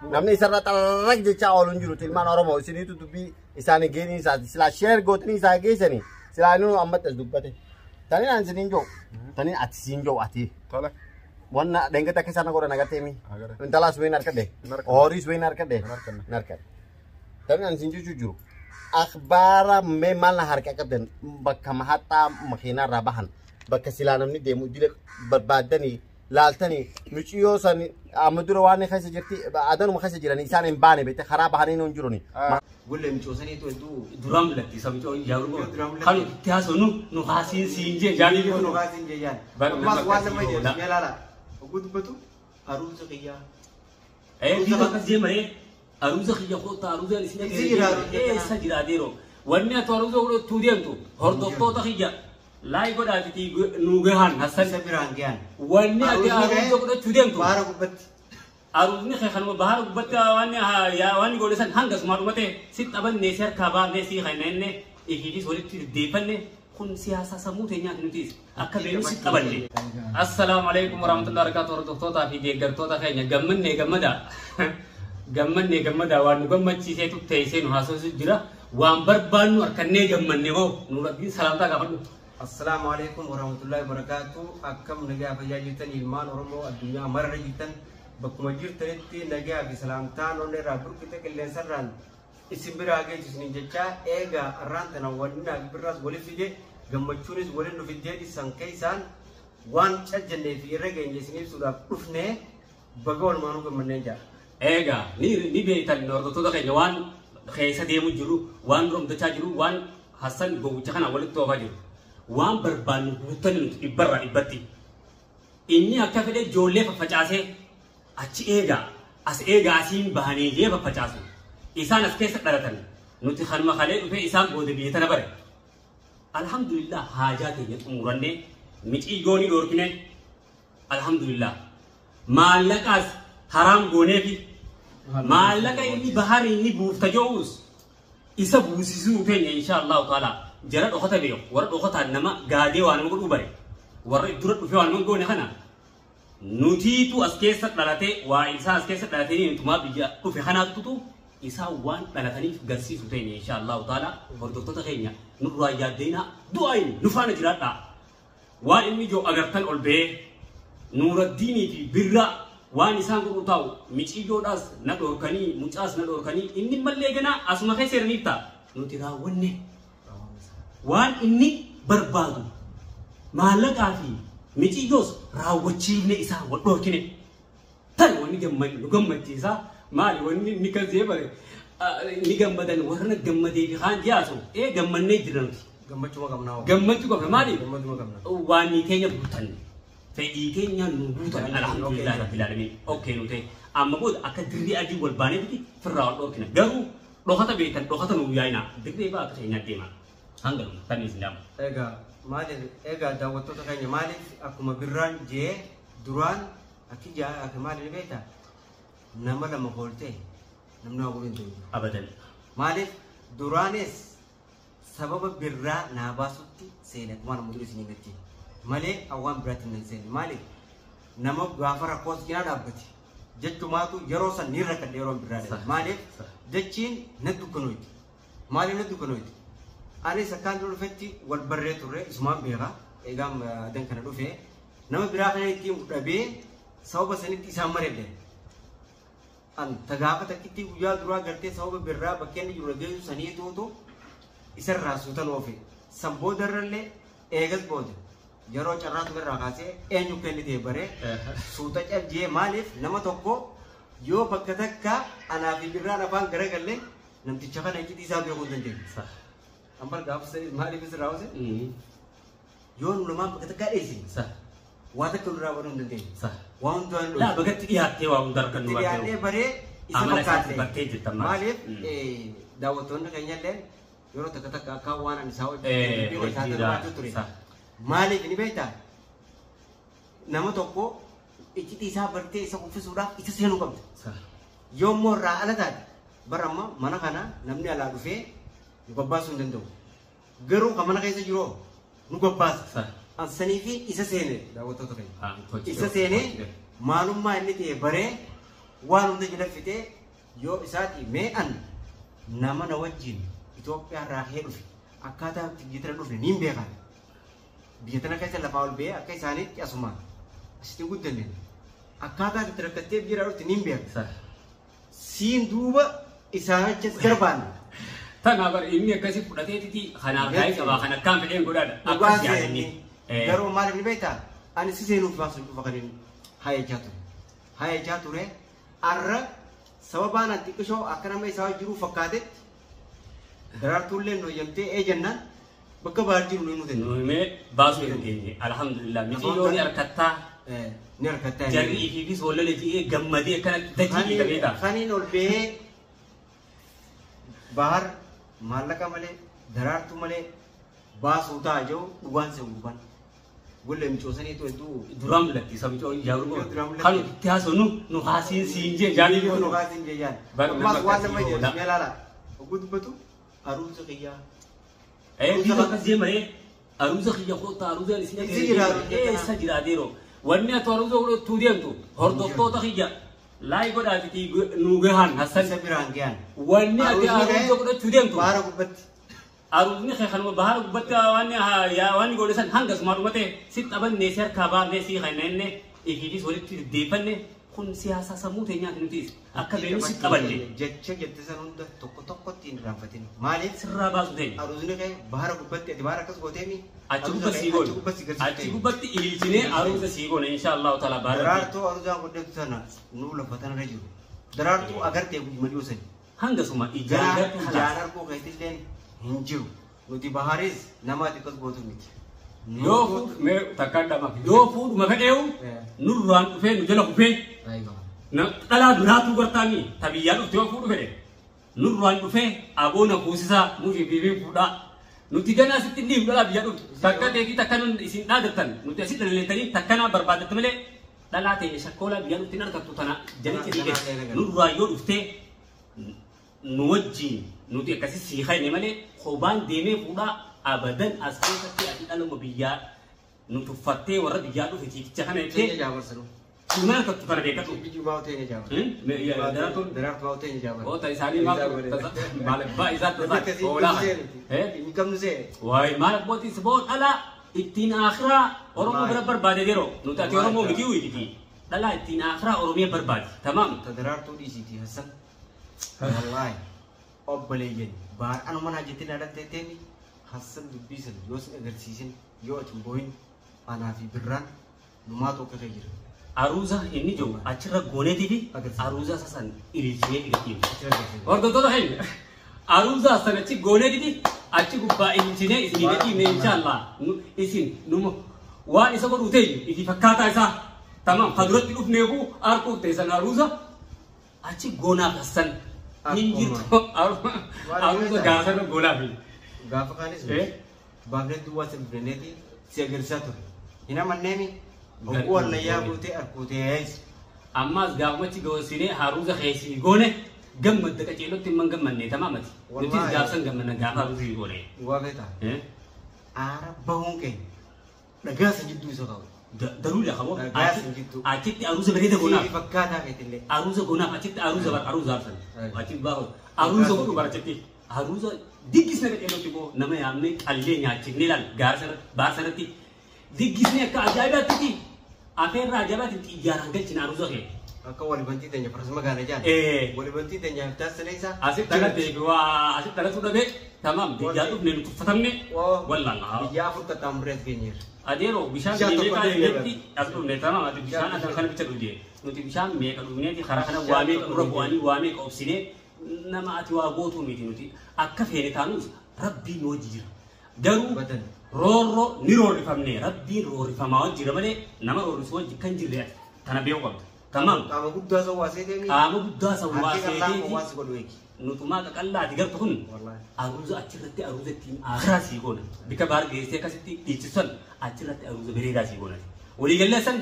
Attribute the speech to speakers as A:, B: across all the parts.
A: Namni isarra xarraq jechaa oolu hin jiru. Ilmaan Oromoo isiniitu dubbii isaanii geenii isaati. Silaa sheer gootanii isaa geessanii. Silaa inni ammatti as dubbate. Taniin ani isiniin jiru. Taniin ati siin jiru ati.
B: Tole.
A: Wanna dhengata akka isaan godhan agartee mi?
B: Agarre.
A: Intalaas wayin harkadhe.
B: Hin harkadhe.
A: Horiis wayin harkadhe.
B: Hin harkanne.
A: Hin harkadhe. Taniin ani siin jechuu jiru. Akhbaara mee maal na harka qabdan bakka mahaxaa makiinaa irraa bahan bakka silaa namni deemu dile barbaaddanii laaltanii miciyoo san amma dura waan keessa jirti adanuma keessa jiranii isaan hin baane beekte karaa bahanii hin jiruni.
C: Golle micoosaniitu hedduu
D: Duraan mul'atti isa micoo yaa'u
C: Duraan mul'atti.
D: kan itti haasofnu nu haasiin siin jee jaanii
C: nu kaasiin jeeyaan.
D: Bakka
C: Ammas waan nama
D: akkasii
C: jedhu
D: oola.
C: mee ilaala. Oguu dubbatu aruusa kiyyaa.
D: Bifa akkas jee malee aruuza kiyya koota aruuzaan isin
C: Isa jira aruuza kana.
D: Eessa jira adeero. Wanni ati aruuza godhattuu deemtu hordoftoota kiyya laayii godhaatitii nu gahan
C: Isa
D: hassan.
C: biraan gahan.
D: Wanni ati aruuza godhachuu deemtu
C: Baara gubbatti.
D: aruuzni kee kanuma bahara gubbatti waan waan godhe san hanga sumaa dhumate si taphanne si harkaa baafne si kanneen ifiifis walitti deeffanne kun siyaasa sammuu teenyaati nutis akka beenu si taphanne. Assalaamu alaikum warahmatullahi wabarakatuh hordoftootaa fi deeggartoota keenya gammannee gammada gammannee gammada waan nu gammachiiseetu teessee nu haasofsiisu jira waan barbaannu harkannee gammanne hoo nu rabbiin salaamtaa gaafadhu.
C: Assalaamu alaikum warahmatullahi wabarakatuh. Akkam nagaa fayyaa jirtan ilmaan Oromoo addunyaa mararra jirtan bakkuma jirtanitti nagaa fi salaamtaan onnee irraa burqite qilleensarraan isin biraa geessu isiniin jechaa eegaa arraan tana waliin birraas waliif fide gammachuunis waliin nu fiddee san keessaan waan cajjannee fi irra geenye isin ibsuudhaaf dhufnee baga walumaanuu gammanneen jira.
D: Egaa ni beektan hordoftoota keenya waan keessa deemu jiru, waan romdachaa jiru, waan Hassan gowwicha kana walitti oofaa jiru. Waan barbaannu guuttanii nuti dhibbarraa dhibbatti. Inni akka fedhe ijoollee faffacaasee achi eegaa as eegaa asiin bahanii jee faffacaasu. Isaan as keessa dhalatan nuti kanuma kalee dhufee isaan booda biyya tana bare. Alhamdulillah haajaa keenya xumurannee miciyyoon dhoorkine alhamdulillah maallaqaas haraam gooneefi maallaqa inni bahar inni buufta jo'uus isa buusisuu keenya insha allahu taala jara dhokata beeku warra dhokataan nama gaadee waa nama godhuu bare warra dura dhufee waa nama goone kana nutiitu as keessa dhalatee waa isaa as keessa dhalatee nutumaa biyya dhufe kanaatutu isaa waan dhalataniif garsiisu teenya insha allahu taala hordoftoota keenya nurraa yaaddeenaa du'aayin nu faana jiraadhaa. Waan inni ijoo agartan ol ba'ee nuuraddiinii fi birraa waan isaan godhu taa'u miciyyoodhaas na dhoorkanii mucaas na dhoorkanii inni mallee ganaa asuma keessa jiraniif ta'a nuti raawwanne waan inni barbaadu maallaqaa fi miciyyoos raawwachiifne isaa wal dhoorkine tan wanni nu gammachiisaa maali wanni inni kan see bare ni gammadan warra gammadee fi kaan jiyaasu ee gammannee jirra nuti.
C: Gammachuu qabnaa.
D: Gammachuu qabna maali?
C: Gammachuu qabna.
D: Waan keenya guutanne fedhii keenya nu guutan alhamdulillah rabbil alamin okay nu ta'e amma booda akka dirree adii wal baanee biti firraa wal dhoorkina garuu dhokata beektan dhokata nu yaayina dirree baa akka keenyaa deema hanga dhuma tan isin dhaamu.
C: Egaa maaliif egaa daawwattoota keenya maaliif akkuma birraan jee duraan akki jaa akka maaliif beektaa nama lama kooltee namni waa godhu hin ta'u.
D: Abadan.
C: Maaliif duraanis sababa birraa naa baasutti seene akkuma nama dura isin himetti malee awwaan biraatti hin seenne maaliif nama gaafa rakkoos cinaa dhaabbate jechumaatu yeroo san ni rakkadhe yeroo birraa dhabe maaliif jechiin na dukkanoyti maaliif na dukkanoyti anis akkaan dura dhufetti wal barree turre isumaan beeka egaa adan kana dhufe nama biraa kana ittiin dhabee sababa sanitti isaan mareedhe an tagaafa takkitti guyyaa duraa gartee sababa birraa bakkeen jiru geessu saniituutu isarraa suutan oofe san boodarrallee eegas booda yeroo carraatu irraa kaasee eenyu kennitee bare suuta cabjee maaliif nama tokko yoo bakka takka anaa fi birraan afaan garagalle namticha kana iccitii isaa beekuu hin dandeenye. Ambar gaafa sanii maaliif isirraa hoose yoo nu lamaan bakka takkaa dheessine waa takka nurraa baduu hin dandeenye. Waa hundaa hin
D: Laa bagatti dhiyaattee waa hunda harka nu
C: Itti dhiyaatee baree isa
D: Amala isaatti
C: fakkaate.
D: bartee jirta ammaas.
C: Maaliif daawwattoonni keenya illee yeroo takka takka akka waan ani isaa
D: Eh,
C: hojii isaa
D: hojiidha.
C: barbaachuu ture. Maaliif ni beektaa? Nama tokko iccitii isaa bartee isa kuffisuudhaaf isa seenuu qabda. Yoo immoo irraa ala taate bara amma mana kana namni alaa dhufee nu gabbaasuu hin danda'u. Garuu kan mana keessa jiru nu gabbaasa. Ansanii fi isa seene daawwattoota keenya. Isa seenee maalummaa inni ta'e baree Waan hunda jala fitee yoo isaati mee an nama na wajjin Itoophiyaa irraa ka'ee dhufe akkaataa itti biyya tana dhufne niin beekan. Biyya tana keessa lafaa ol ba'ee akka isaaniitti asumaan asitti hin guddanne. Akkaataa itti rakkattee biyya irraa dhufte niin beeka. Siin duuba isaan achas garbaanne.
D: Tanaaf bar inni akkasii fudhateetiti kanaaf gaa'ii qabaa kan akkaan fedheen godhaadha. Akkas yaadni.
C: Garuu maaliif ni beektaa? Ani si seenuuf baasu cufa kan inni hayachaa ture. Hayachaa ture. Arra sababaan an xiqqishoo akka nama isaa jiruu fakkaatetti daraartuullee nooyyamtee ee jennaan bakka baar jiru nu himuu
D: Nu himee baasuu hin dandeenye. Alhamdulillah. Miciyyoon ni harkattaa.
C: Ni harkattaa.
D: Jarri ifiifis wallole ji'ee gammadee akkanatti dachii dhiita beektaa.
C: Kaniin ol ba'ee bahar maallaqa malee daraartuu malee baasuu ta'a jiru dhugaan se'u guban. Golle micoosaniitu hedduu.
D: Duraan mul'atti isa micoo ijaaruu
C: Duraan mul'atti.
D: Kan nuti itti haasofnu nu haasiin siin jee jaanii
C: Nu haasiin jee jaan.
D: Bar
C: Ammas
D: nama
C: waan nama
D: akkasii
C: jedhu
D: oola.
C: mee ilaala. Hogguu dubbatu aruusa kiyyaa.
D: Bifa akkas jee malee aruusa kiyya koota aruusaan isin
C: Eessa jira aruusa kana?
D: Eessa jira adeeroo? Wanni ati aruusa godhattuu deemtu hordoftoota kiyya laayii godhaatitii nu gahan
C: Isa
D: Hassan.
C: biraan gahan.
D: Wanni ati
C: Aruusni
D: aruusa
C: kee
D: godhachuu deemtu
C: Baara gubbatti.
D: Aruusni kee kanuma bahara gubbatti waan godhe san hanga sumaa dhumate si taphanne si harkaa baafne si kannenne ifiifis walitti deddeeffanne kun siyaasa sammuu teenyaati nuti akka beeknu si taphanne
C: Jecha jette san hunda tokko tokkotti hin irraanfatin. Maaliif?
D: sirraa baasu teenya.
C: Aruusni kee bahara gubbatti ati bahara akkas gooteemi.
D: Achi gubbatti sii goone.
C: Achi gubbatti si garsiifte.
D: Achi gubbatti ililchinee aruusa sii goone insha Allahu taala baara.
C: Daraartuu aruusaan godhetu sana nuu lafa tanarra jiru. Daraartuu agartee guyyuma dhiyoo sani.
D: Hanga suma ijaan
C: Ijaan
D: garte
C: ijaan
D: halaas.
C: arguu keetilleen hin jiru. Nuti baharis nama ati akkas gootu miti.
D: Yoo fuudhu mee takkaan dhama. Yoo fuudhuma fedheewu nurraan dhufee nu jala kufee dhalaa duraatuu gartaanii tabiyyaa dhufte yoo fuudhu fedhe nurraan dhufee aboona kuusisaa nuti fiifii fuudhaa. Nuti ganaa sitti hin dhiifnu dhalaa biyyaa dhufte. Takka teetii takka nun isin dhaadattan nuti asitti dhalaleettanii takkanaa barbaadatte malee dhalaa ta'e shakkoolaa biyyaa dhufte hin argattu tana jalicha dhiige nurraan yoo dhuftee nu wajjin nuti akkasi sii hayne malee kophaan deemee fuudhaa abadan as keessatti ati dhaluma biyyaa nu tuffattee warra biyyaa dhufe ciikicha kana
C: Teenya
D: jettee
C: jaabarsanu.
D: dhuma harkattu kana beekatu.
C: Bijuu teenya jaabarsa.
D: Daraartuun
C: Daraartuu baa'u teenya jaabarsa.
D: oota isaanii maal maal abbaa isaa tasaa oolaa kana.
C: Hin qabnu see.
D: Waay maal abbootii si boo dhalaa ittiin akhiraa Oromoo bira barbaade yeroo nuti ati Oromoo miti wiiditi dhalaa ittiin akhiraa Oromiyaa barbaade tamaam.
C: Ta daraartuu dhiisiiti Hassan. Wallaahi obboleeyyan baar anuma naa jettee naa dhalteetteemi Hassan dubbii san yoo sin agarsiisin yoo ati hin boohin anaa fi birraan numaatu akka kee jira.
D: Aruuza inni jiru achirra gooneetii fi
C: Agarsiisa.
D: aruuza isa san ililchinee dhigattiin.
C: Achirra agarsiisa.
D: Hordoftoota keenya aruuza san achi gooneetii fi achi gubbaa ililchinee isinii gadhiifne inshaallah isin numa waan isa godhuu teenyu ifi fakkaataa isaa tamam ka duratti dhufneefu harkuuf teessan aruuza achi goonaaf Hassan hin jirtu aruuza gaafana goonaaf.
C: Gaafa kaanis baafnee duwwaa san bifneeti si agarsiisaa ture. Hin amanneemi hogguu wallayyaa guutee arkuutee yaa'is.
D: Ammas gaafumachi goosinee haruuza keessii goone gammadda qaceelotti hin gammanne tamaamati. Nutis
C: Wallaahi.
D: gaafsan gammanna gaafa haruuzi goone.
C: Dhugaa beektaa? Aara bahuun keenya dhagaa san jidduu isa qabu.
D: Daruudha qaboo.
C: Dhagaa san jidduu.
D: Achitti haruuza bareeda goonaaf.
C: Siif fakkaataa keetillee.
D: Haruuza goonaaf achitti haruuza bar haruuza harsan.
C: Ay.
D: Achitti baahu. Haruuza godhu bar achitti. Haruuza diggisne qaceelotti boo nama yaamnee qallee nyaachifnee laal gaara sanatti baar sanatti diggisne akka ajaa'ibaatti afeerraa ajaa'ibaatti xiyyaaraan galchina haruuza kee.
C: Akka walibantii teenya faras magaala jaan. Walibantii teenya taasisanii isaa.
D: Asitti dhalatee waa asitti dhalatu dhabee tamam biyyaa dhufne nu tuffatamne wallaalaa.
C: Biyya afur qaxxaamurree as geenyeerra.
D: Adeeroo bishaan
C: Bishaan tokko
D: meeqa
C: illee
D: irratti as dhufne tamam ati bishaan adan kana bicha dhugde nuti bishaan meeqa dhugneeti karaa kana waa meeqa nurra bu'anii waa meeqa obsinee nama ati waa gootuu miti nuti akka feene taanus rabbiin nu wajji jira. Garuu
C: Badan.
D: roorroo ni roorrifamne rabbiin roorrifamaa wajji jira malee nama roorrisu wajji kan jirre ati tana beeku qabda. Tamam
C: Qaama guddaa san waasee deemi.
D: qaama guddaa san waa
C: Harki qal'aa
D: seeteeti
C: waan si godhu eegi.
D: nutumaa qaqallaati gartu kun
C: Wallaahi.
D: aruuza achirratti aruuza ittiin akhiraa sii goona bika baar geessee akkasitti dhiichisan achirratti aruuza bareedaa sii goona waliigallee san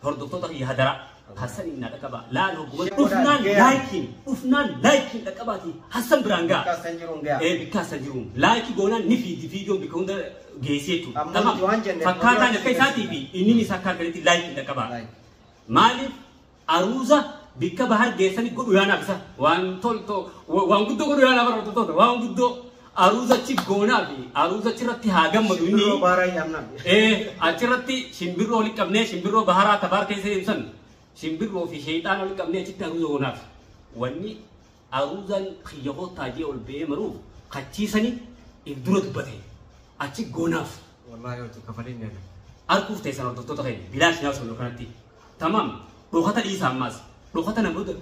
D: hordoftoota kiyya hadaraa Hassan inni dhaqqaba laal hogguma dhufnaan laayikiin dhufnaan laayikiin dhaqqabaati Hassan biraan ga'a.
C: Bikka san jiruun ga'a.
D: Bikka san jiruun laayikii goonaan ni fiidi fiidiyoon bikka hunda geessee jechuudha.
C: Ammoo nuti waan jenne
D: Fakkaataan akka isaatii fi inni isaa akka arganitti laayikiin dhaqqabaa.
C: Laayik.
D: Maaliif aruuza Bikka bahar geessanii godhu yaanaaf isa waan tolto waan guddoo godhu yaanaaf hordoftoota waan guddoo aruuzachi goonaa fi aruuzachi irratti haa gammadu inni.
C: Shimbirroo baaraa yaamna.
D: Achirratti shimbirroo walitti qabnee shimbirroo baharaa tabaar keessa deemsan shimbirroo fi sheexaan walitti qabnee achitti aruuza goonaaf. Wanni aruuzaan xiyya kottaa jee ol ba'ee maruuf kachiisanii if dura dubbate achi goonaaf.
C: Wallaahi hojii kafaleen nyaata.
D: Arguuf teessan hordoftoota keenya bilaash nyaata sun kanatti. Tamaam dhokata dhiisa ammaas dhokata namoota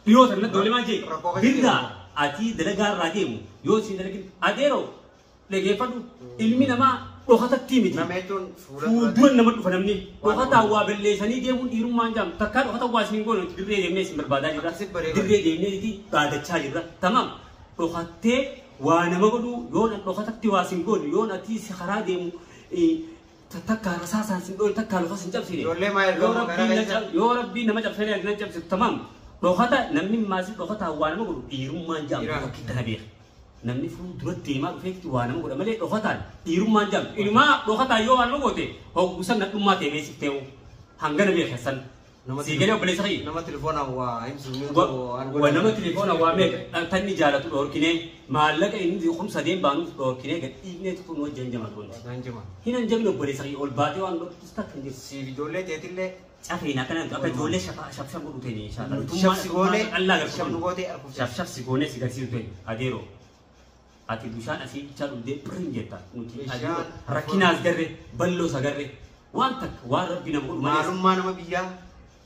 D: dhiyoota natti doole maal jee birraa ati dalagaa irraa deemu yoo isin dalagin adeeroo dhageeffadhu ilmi namaa dhokatatti miti.
C: Nama jechuun
D: Fuuldura nama dhufa namni dhokataa waa balleessanii deemuun dhiirummaan jaamu takkaa dhokata waa isin goonu dirree deemnee isin barbaadaa jirra. Dirree deemnee itti dhaadachaa jirra. Tamaam dhokattee waa nama godhuu yoo dhokatatti waa isin goonu yoo ati si karaa deemu takka rasaasaan sin dhoole takka luka sin cabsine.
C: Ijoollee maa ergamu karaa keessa?
D: Yoo rabbii nama cabsine nama cabsitu tamaam dhokata namni maasii dhokataa waa nama godhu dhiirummaan jaamu fakkiitti kana beeka. Namni fuuldura deemaa dhufeetti waa nama godha malee dhokataan dhiirummaan jaamu. Inumaa dhokataan yoo waa nama goote hoggusan nadhummaa ta'e beeksif ta'u hangana beeka san. Sii galee obboleessa kiyya.
C: Nama telefoonaan waa himsu
D: Wa nama telefoona waa meeqa tanni jaalatu dhoorkinee maallaqa inni kumsa deem baanuuf dhoorkinee gad dhiibnee tutuun wajjin jama tuunti.
C: Hanjama.
D: Hin hanjamne obboleessa kiyya ol baatee waan dhoorkitus takka hin jiru.
C: Siif ijoollee teetillee
D: Cafeen akkana akka ijoollee shafshaf godhu ta'e inshallah.
C: Shafsi goonee shafnu gootee arguuf.
D: Shafshaf si goonee si garsiisu ta'e adeeroo. Ati bishaan asii bichaa dhugdee birrin jetta nuti adeeroo rakkinaas garre balloos agarre waan takka waan rabbi nama godhu malees.
C: Maalummaa nama biyyaa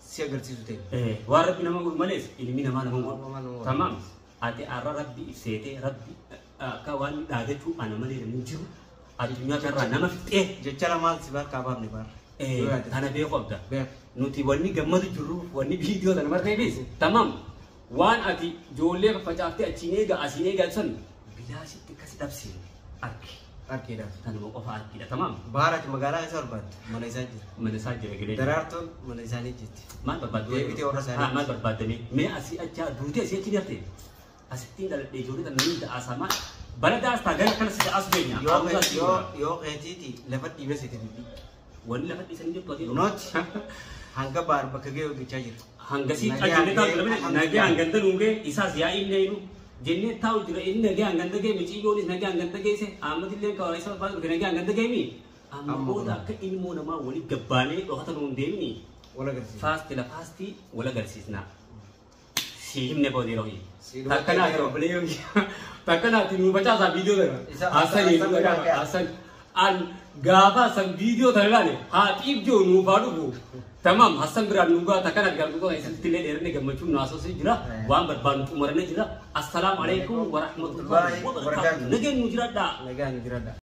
C: si agarsiisu ta'e.
D: Waan rabbi nama godhu malees ilmi namaa nama godhu. Tamaam ati har'a rabbi ibseetee rabbi akka waan dhaadachuu ana malee namni jiru addunyaa kanarraa nama fixee.
C: Jecha lamaan si bakka baafne baara.
D: Kana beeku qabda. Nuti wanni gammadu jirru wanni viidiyoo sana marteefis tamaam waan ati ijoollee faffacaaftee achiin eega asiin eega san bilaashitti akkasi dhabsiine arge.
C: Argeedha.
D: Kanuma qofa argidha tamaam.
C: Baara ati magaalaa keessa barbaaddu mana isaa jira.
D: Mana isaa jira galee.
C: Daraartuun mana isaanii jirti.
D: Maal barbaaddu?
C: Deebitee warra isaanii.
D: Maal barbaaddanii? Mee asii achaa duutee asii achi dharte? Asittiin dhaladhee ijoollee tan namni da'aasamaa bara da'aas taa gara kana si da'aas beenya.
C: Yoo keetiiti lafa dhiibee seete dubbii.
D: Wanni lafa dhiisanii jirtu ati.
C: Nooti hanga baar bakka ga'e hojjechaa jira.
D: Hangasii ajjannee taa'u jira nagee hanganda nuugee isaas yaa'ii inni jennee taa'u jira inni nagee hanganda ga'e miciyyoonis nagee hanganda geesse Ahmadillee kawaa isa barbaadu dhufe nagee hanganda ga'e mi. Amma booda akka ilmoo namaa walitti gabbaanee dhokata nuun deemni.
C: Wal agarsiisa.
D: Faasti la faasti wal agarsiisna. Si himne booda yeroo hii. Takkanaati obboleeyyoon takkanaati nuu facaasaa viidiyoo tana. Haasanii nuu facaasaa haasanii. An gaafa san viidiyoo tana ilaale haatiif jiru nuufaa dhufu. Tamaam Hassan biraan nu gaa takkana gartuu isinitti illee dheerinni gammachuun nu haasofsee jira. Waan barbaadnu xumurannee jira. Assalaamu alaikum warahmatullahi wabarakatuh. Nageen nu jiraadhaa.
C: Nagaan nu jiraadhaa.